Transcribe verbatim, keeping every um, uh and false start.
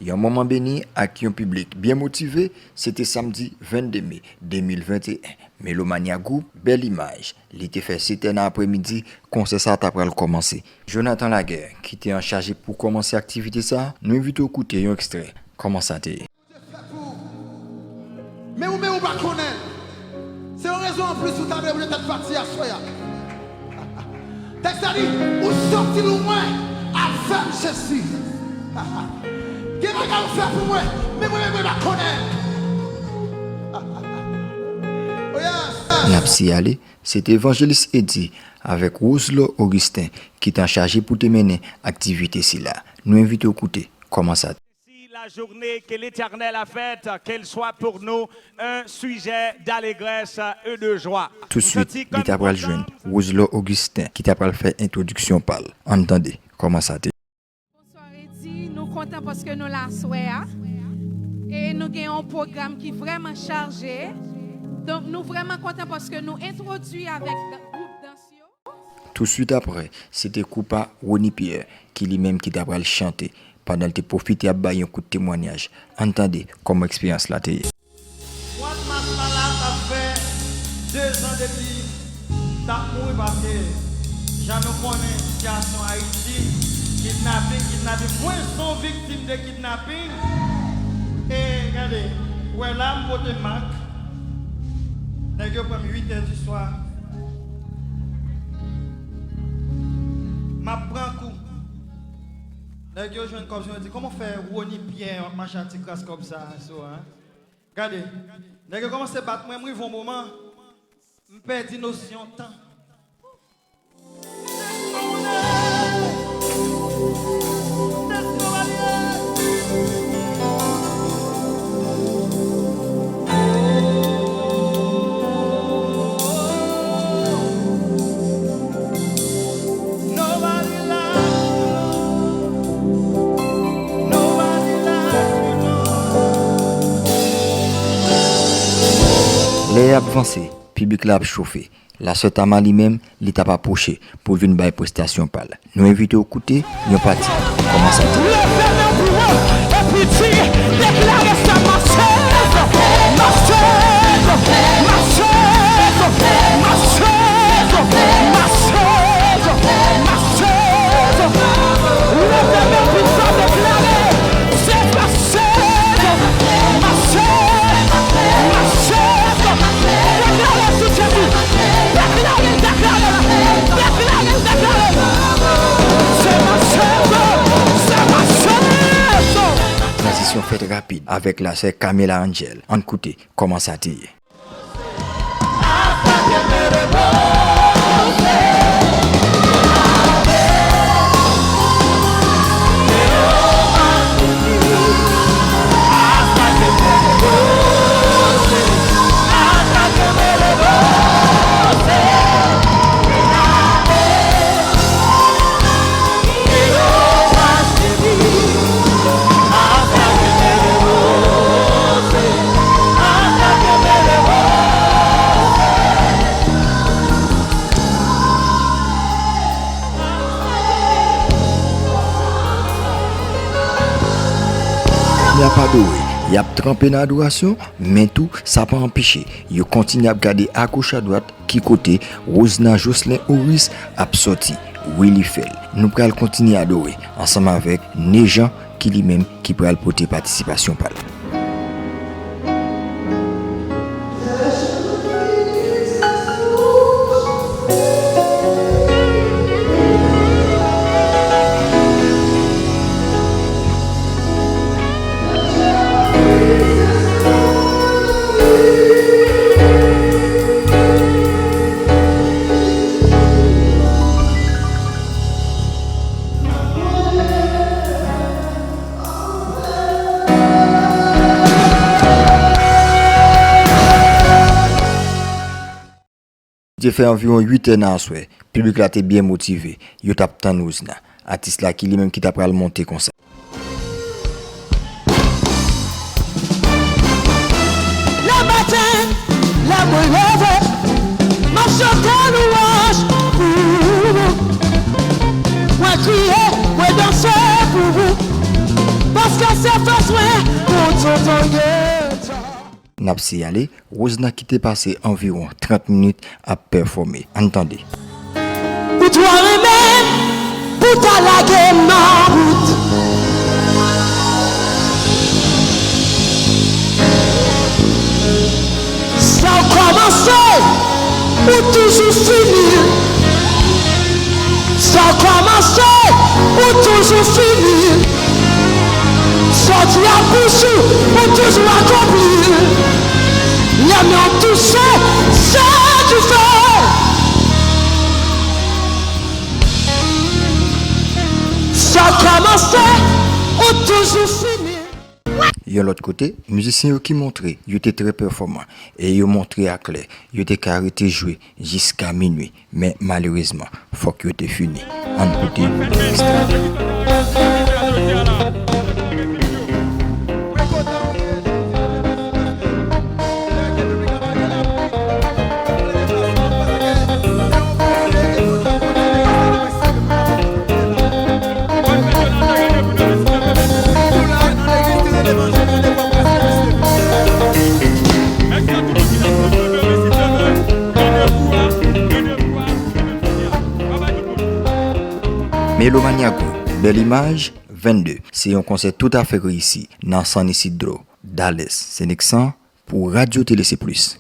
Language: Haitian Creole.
Yon moman beni ak yon piblik byen motive, se te samdi vennde me de mil venteyen. Melomania Group, bèl imaj. Li te fè setè nan aprèmidi, konsè sa ta pral kòmanse. Jonathan Laguerre, ki te anchaje pou kòmanse aktivite sa, nou envite w koute yon ekstrè kòman sa te ye. Men ou menm ou pa konnen. Se yon rezon anplis ou ta dwe pete tèt pati aswè a. Tèks la di, ou sòti lwen avè m, Jezi. Gen bagay ou fè pou mwen, men mwen menm mwen pa konnen. Oh yes. N ap siyale, se te evanjelis Eddy avèk Roselot Augustin ki t anchaje pou te mennen aktivite sila. Nou envite w koute kòman sa te. Si la journée que l'Éternel a faite, qu'elle soit pour nous un sujet d'allégresse et de joie. Touswit, li ta pral jwenn Roselot Augustin ki ta pral fè entwodiksyon pa l. Ann tande kòman sa te. Bonswa, Eddy. Nou kontan paske nou la aswè a. E nou gen yon pwogram ki vrèman chaje. Donk, nou vrèman kontan paske nou entwodui avèk dan-, gwoup dans yo. Touswit apre, se te koup a Rony Pierre, ki li menm ki ta pral chante, pandan l te pwofite ap bay yon kout temwanyaj. Ann tande kòman eksperyans la te ye. Mwa mas la la, t ap fè dezan depi t ap mouri, paske jan nou konnen sitiyasyon Ayiti, kidnaping, kidnaping. Mwen se yon viktim de kidnaping. E gade, ou wè la, m pote mak. Nèg yo pran m uit è di swa. M ap pran kou. Nèg yo jwenn kòb, yo di, "Kòman w fè Rony Pierre w ap mache ak ti kras kòb sa a sou ou, en?" Gade, nèg yo kòmanse bat mwen, m rive yon moman, m pèdi nosyon tan. Lè y ap vanse, piblik la ap chofe. Lasè Tama li menm, li t ap apwoche pou l vin bay prestasyon pa l. Nou envite w koute yon pati kòman sa te ye. Leve men pou yo, epi di, deklare sa, masèz, masèz, masèz, masèz, masèz. Leve men pou sa, deklare, se masèz, masèz, masèz. Deklare sou Jezi. Deklare, deklare, deklare, deklare. Se masèz, se masèz. Tranzisyon fèt rapid avèk lasè Camela Angel. Ann koute kòman sa te ye. Y ap adore, y ap tranpe nan adorasyon, men tou, sa pa anpeche yo kontinye ap gade agoch adwat ki kote Rosna Jocelyn Oris ap sòti. Wi, li fè l. Nou pral kontinye adore ansanm avèk Nejan, ki li menm ki pral pote patisipasyon pa l. Li te fè anviwon uit è nan aswè. Piblik la te byen motive. Yo t ap tann Rosna. Atis la ki li menm ki ta pral monte konsa. N ap siyale, Rosena ki te pase anviwon trant minit ap pèfòme. Ann tande. Ou twò renmen pou ta lage m nan wout. Sa w kòmanse, ou toujou fini. Sa w kòmanse, ou toujou fini. Sa w di ap bouch ou, ou toujou akonpli. Lè men w touche, se dife. Sa w kòmanse, ou toujou fini. Yon lòt kote, mizisyen yo ki montre yo te trè pèfòman e yo montre aklè yo te ka rete jwe jiska minui, men malerezman, fòk yo te fini. Ann koute ekstrè. Melomania Group, bèl imaj, vennde. Se yon konsè toutafè reyisi nan San Isidro, Dallas, Seneksan, pou Radyo Tele Se Plis.